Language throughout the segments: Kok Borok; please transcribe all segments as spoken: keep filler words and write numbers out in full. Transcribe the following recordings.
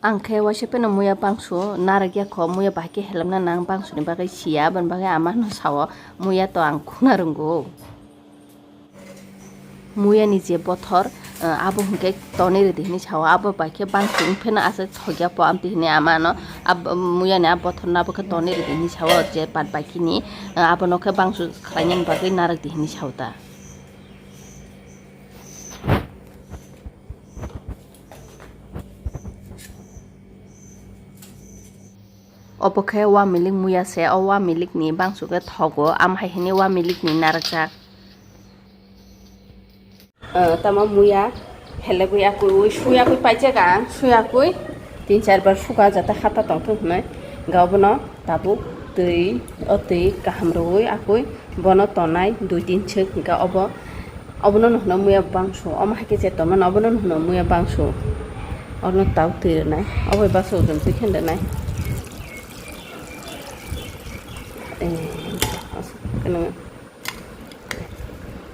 Ang khe waisa pheno muya bangsu narwk ya kho, muya bahai khe helemna nang bangsu ni bagwi siya, aboni bagwi ama no sao muya to ang khuna rwngo. Muya ni je bothor, eh, abo hwnkhe tonwi rwdi hinwi sao, abo bai khe bangsu wng pheno aswk thokya po amtwi hinwi ama no, ab-, muya ni a bothor no abo khe tonwi rwdi hinwi sao, je bad bai khe ni, eh, abo no khe bangsu khlai nani bagwi narwk di hinwi sao ta. Obo khe wa milik muya se, o wa milik ni bangsu khe thogo, am hai hini wa milik ni narwkjak. Ah, tamo muya helegwi akui, suyakui paijak ang, suyakui tin char bar suka jata hata tongthok hinwi. Ga obono tabuk twi, o twi kaham rwui akui. Bono tonai dui tin chwk, hwnkhe obo, obono no hwno muya bangsu, omo hai khe je tongmani, obono no hwno muya bangsu. Obono tau twi rwnai, obo baksa ojon twi khe rwnai. Eh,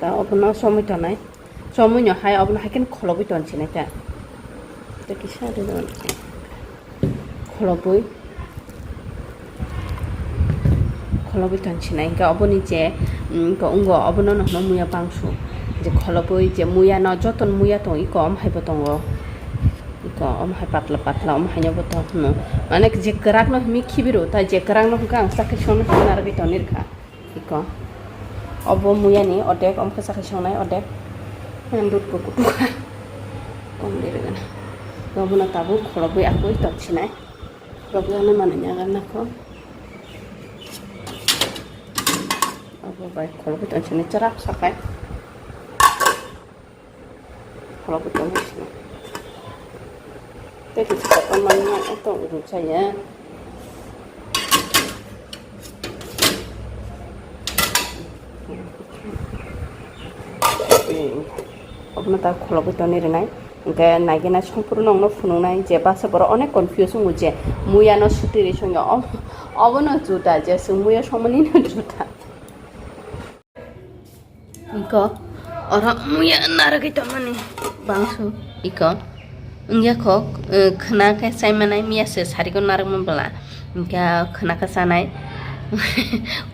ta obono somoi tonai, somoi no hai obono hai khe kholobwi ton sinai ta. Tei kisa ri rw kholobwi, kholobwi ton sinai. Hwnkhe oboni je, mm, ko wngkha obono no hwno muya bangsu. Je kholobwi je muya no joto no muya tong iko om hai bo tongo. Iko om hai patla patla om hai no bo tong hwno. Mane je kwrak no himi khibi rw ta, je kwrak no hwnkhe ang chakhe songno hwnkhe narwgwi tong nirwkha. Iko. Obo muya ni odek, omo khe chakhe songnai odek. Yang dut bo kutuk kha. Kom de rwgana. Obono tabuk kholobwi akui tong sinai. Rok jani manwi nyagar nakho. Abo bai kholo khe tong sini chwrak sakai. Kholo khe tong sini. Tei kisa kotor manwi ma tong rw chaya. Obono ta kholobwi tongni rwnai. Hwnkhe naigena songphuru nokno phunuknai je baksa borok onek confuse wngo je muya no suti ri songya. Obo, obono juda je chwng muya songmani no juda. Iko oro muya narwgwi tongmani bangsu iko. Wngya kho, eh, khwna khe chaimanai miya se sarigwi narwkma bwla. Hwnkhe khwna khe chanai.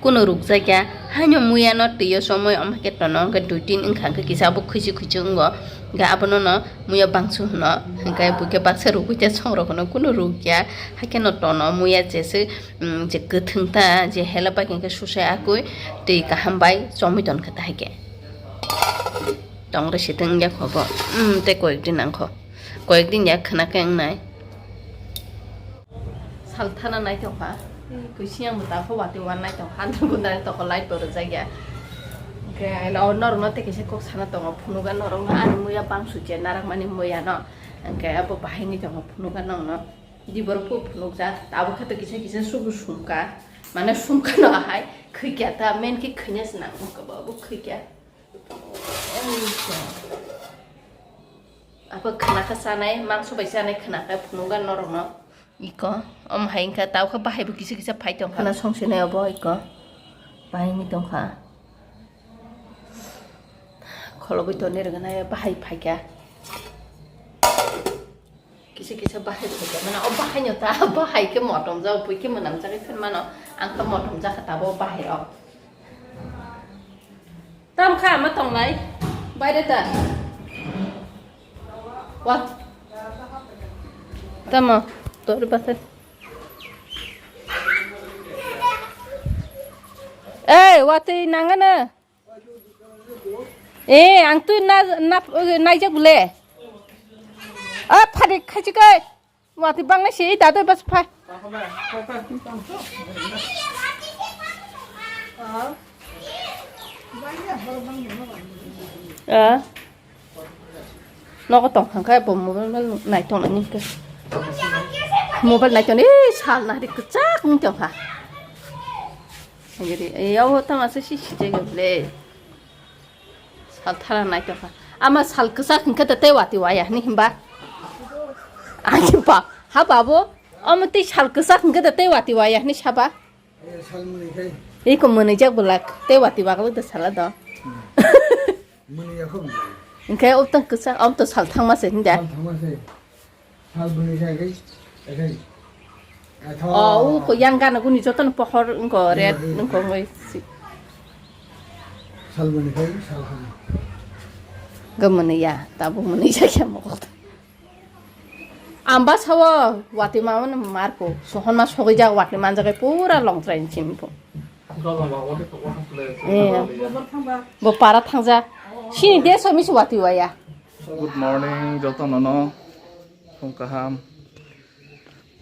Kuno rukjakya. Haino muya no twi o somoi omo khe tono, hwnkhe dui tin wngkha, hwnkhe kisa abo khwichi khwichi wngo. Hwnkhe abono no muya bangsu hwno. Hwnkhe bo khe baksa rukgwi tei songrok hwno, kuno rukya. Hakhe no tono muya jeswk, mm, je kwthwng ta, je hela bai hwnkhe susai akui twi kaham bai chomwi tonkha ta hai khe. Tong rw se tong ya kho bo. Mm, tei koyek din nang kho. Koyek din ya khwna khe wngnai. Sal thana nai tong kha. Kuising ang bo ta kho watwi wan nai tong kha. Andro gunda toko light bo rwjak ya. Hwnkhe norok no tei kaisa kok sana tongo. Phunugo norok no ani muya bangsu je narak mani muya no. Hwnkhe abo bahai ni tongo phunugo norok no. Di borok phu phunukjak. Abo khe to kisa kisa sugu sumka. Mane sumka no ahai. Khwikya ta main khe khwina se nang. Abo khwikya. Abo khwna khe chanai, mangso bai chanai khwna khe phunukgo norokno. Iko, omo hai wngkha, tao khe bahai bo kisa kisa phai tongkha. Khwna songsinai obo iko, bahai wngwi tongkha. Kholobwi tongni rwgwnai bahai phaikha. Kisa kisa bahai phaikha mano, o bahai no ta, bahai khe motom jak, bui khe mwnam jak, phir mano, ang khe motom jak kha tabo bahai rok. Tam kha ma tongnai? Baire ta. Wa. Tamo. Tor basa. Ei, watwi nangana. Eh, ang tu na, na, naijak bole. Ah, phari khachi kai. Watwi bangnai se, dadai bas phai. Ah. Nogo tong thang khe bo mobile nai tong nani khe. Mobile nai tong ni sal nari kwchak wng tong kha. Nai di, eh, yao tama se si si je le. Sal thara nai tongkha. Ama sal kwchak hwnkhe da tei watwi waya hwnwi hwnba? Ani ba, ha babo, omo tei sal kwchak hwnkhe da tei watwi waya hwnwi saba? Eh, sal mwnwi khai. Iko mwnwijak bwlak, tei watwi waglwk da sala do. Hmm. Mwnwi ya kho. Hwnkhe o tong kwchak, omo to sal thangma se hwnda. Sal thangma se. Salboni khe, khe, khe. Atho. O, u ko yang gana guni jotono pohor wngko red wngko wngoi si. Salboni khe, salhani. Gomani ya, tabuk mani ya khe mokol. Amba sawo, wati mama no marko. Sohon ma sogoi jak wati manjagai pura long train chimpo. Eh. Bo para thangja. Sini de so misi wati waya. Good morning, joto nono. Phung kaham.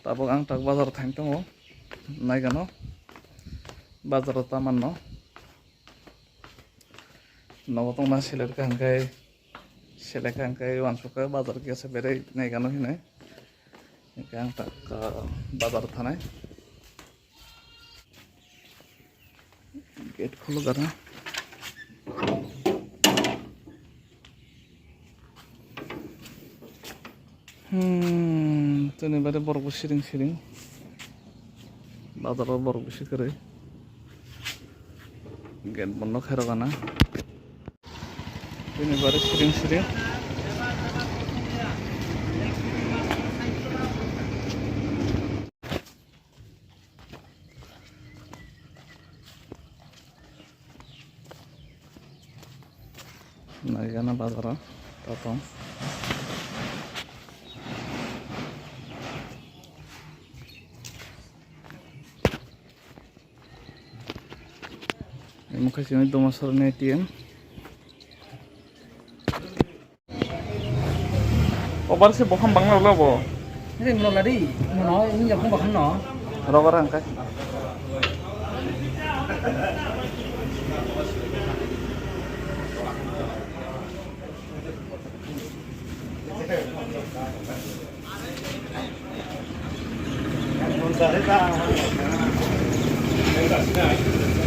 Tabuk ang tak bazar thain tongo. Naigano. Bazar o taman no. Nogo tongma seler kaham kai. Seler kaham kai wansuk ka bazar kisa berai naigano hinai. Hingke ang tak, ah, bazar thanai. Gate khuluk gana. Hmm, tini bade borok bo siring siring. Bazar o borok bisi kwrwi. Gate bondo khairok gana. Tini bari siring siring. Naigana bazaro totong. Imo khe chini Domasarani A T M. Obar se bokham bangla ulo bo. Ini mula lari, mula ini jagung bahan no. Robar angkai.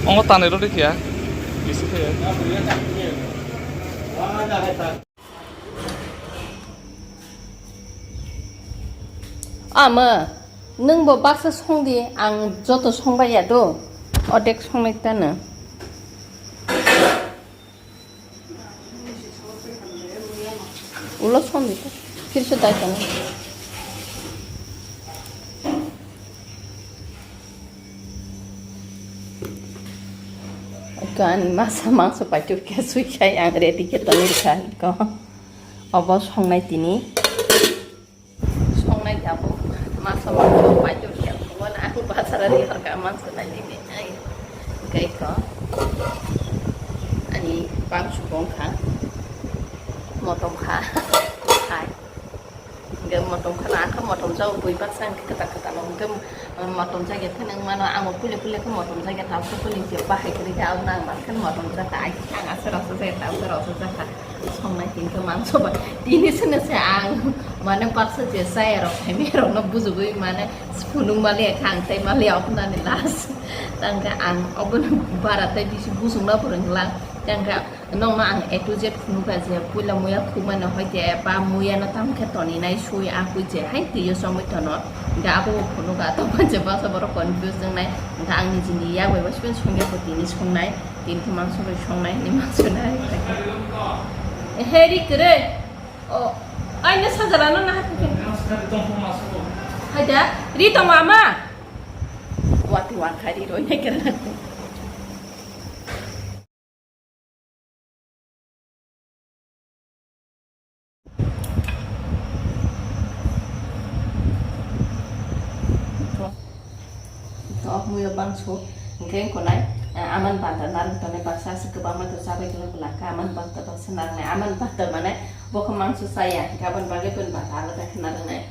Ongo tanwi rw de khe ya. Bisi khe. Ama, nwng bo baksa song di, ang joto song bai ya do, odek song nai ta no. Ulo song di, phir se dai ta no. Iko ani masa mangso paithor khe sui khai ang ready khe tongwi rwkha iko. Obo songnai tini. Songnai tabuk masa mangso paithor khe tongo na ang bazar o rihorkha mangso nai tini. Ai, hwnkhe iko ani bangso bo wngkha. Motom kha. Hai. Hingke motom kheno, ang khe motom jago bui baksa hingke kwtal kwtal o. Hingke, um, motom jagya phano wng mano, ang bo puila puila khe motom jagya, tabuk puila je bahai kwrwi khe, aboni ang bar kheno motom jagya, ai ang aswk rasa jagya, tabuk rasa jagya. Songnai tini khe mangso ba, tini sene se ang, mane, baksa je chaya rok, phaimya rokno bujugwi, mane, phunuk maliya khe ang tei maliya, ophunani last. Tangkhe ang obono bara tei bisi bujukna phrwng lang, tangkhe Nokno ang A to Z phunukha je puila muya khukmano hoite ba muyano tamkhe toninai sui a kwi je hai twiyo chongwi tono. Hingkhe abobo phunukha, tongmani je baksa borok confuse wngnai. Hingkhe ang nijini yak bai bo sibini songya kho tini songnai, tini khe mangso bai songnai hinwi mangso nai. He ri kwrwi. O, aino sajalano naha khe. Haida, ri tongo ama. Wati wankha ri roi nai kwrwi. Tok muyo bangso, hingke wngkha nai, eh, aman banta narwk tongnai baksa aswk kwbangma to chabai kwlai bo langkha, aman banta baksa narwknai, aman banta mane bokha mangso chaya, hingke aboni bagwi bini banta alada khe narwknai.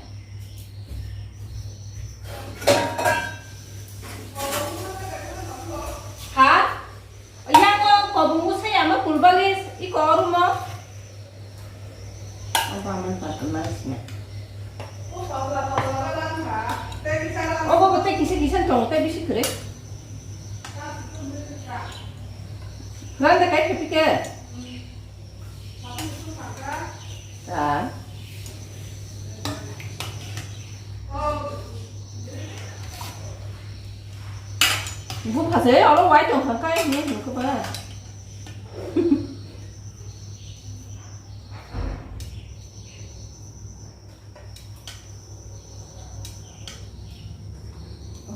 Ha? Yago kobungo se ama kulbalis, iko orumo. Obo aman patul malis na. Obo bo tei kisa kisa tongo, tei bisi kwrwi. Randa kai khe pike. Ta. Bupha se oro wai tong kha kai hinwi hwn khe ba.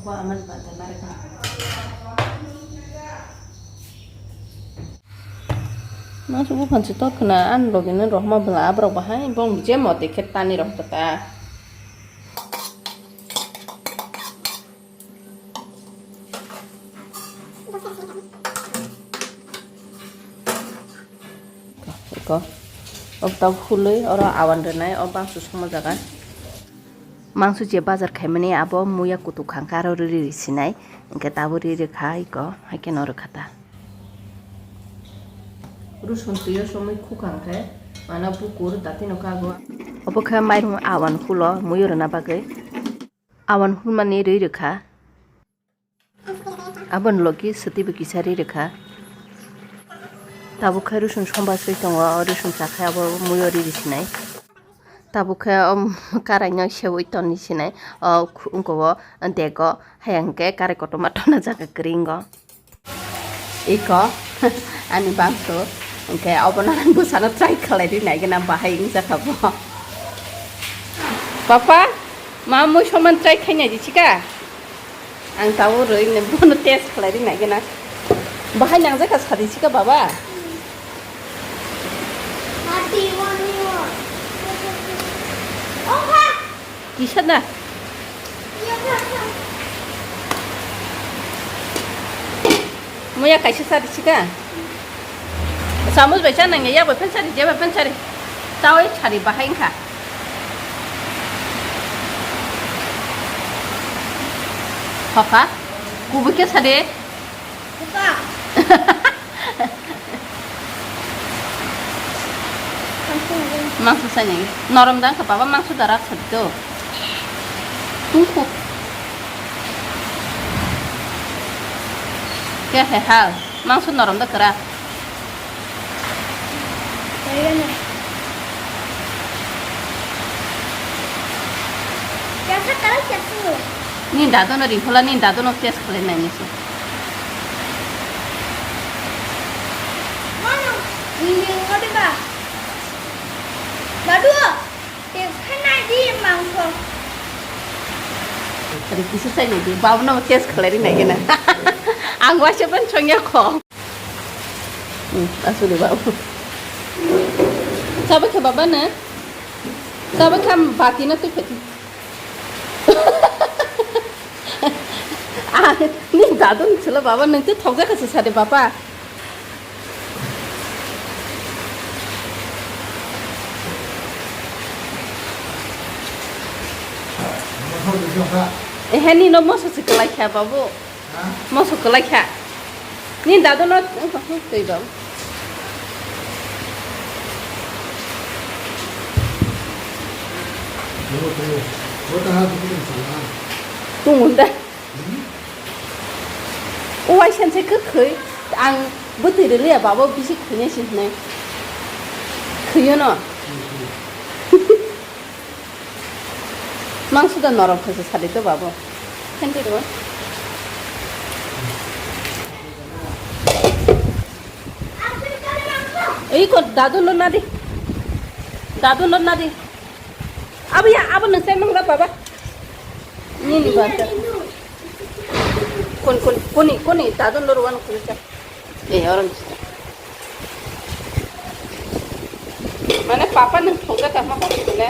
Aman bata narikha. Mangso buphang se tor khna, ani logi no rohma bwla aborok bahai bong je mote khe tani rok ta. Iko, o tabuk hulwi oro awan rwnai, o bangso songma jaga. Mangso je bazar khaimani abo muya kutuk khangkha aro riri sinai, hwnkhe tabuk riri kha iko, haikhe no rwkha ta. Rusun twiyo somwi khukha hwnkhe, mano bukur datino kago. Obo khe mairung awan hulo muiyo rwna bagwi. Awan hulmani rwi rwkha. Aboni logi swtwibo kisa ri rwkha. Tabuk khe rusun somba swi tongo, o rusun chakhai abo muiyo riri sinai. Tabuk khe o karaino seui tonni sinai, o khu-, wngkho o dego, hai hwnkhe karai kotorma tonna jaga kwrwi wngo. Iko, ani bangso, hwnkhe obono bwsano try khlai ri nai gana bahai wngjakha bo. Papa, ma mui soman try khainai di chika? Ang tabuk rwi ne bono test khlai ri nai gana. Bahai nangjakha sadi chika baba? Kisa na? Muya kaisa sadi chika? Samus bai cha nangya, ya bai phan sadi, je bai phan sadi. Tawai sadi bahai wngkha. Hoka? Kubui khe sadi? Buka. Mangso sani. Norom da wngkha baba, mangso da rak sadi do. Tungkhu. Khe hai hal. Mangso norom da kwrak. Ni dado no ri phola, ni dado no test khlai nai ni se. Mano, ni ni ngodi ba. Dadu. Te khanai di mangso. Tadi kisa sai nai di, babu no test khlai ri nai gana. Ang waisa ban chongya kho. Hmm, asuli babu. Sabai khe baba no? Sabai khe bati no twi phai. Ah, ni dadun chwla baba, nung twi thokjak kha se sade baba. Ehe, nino moso se kwlai kha, babu. Ha? Moso kwlai kha. Ni dadu no twi babu. Tongo da. O waisa se kwkhwi, ang bwtwi rwliya babo bisi khwinai se hwnwi. Khwiyono. Mangso da norom khaisa sadi to babo. Khenti rw. Ei ko dadu no nadi. Dadu no nadi. Abo ya, abo nung sai mangra baba. Nini bata. Kon, kon, koni, koni, dadun lor wan kuni sa. Eh, orang. Mana papa nung thongka tama koni kuni.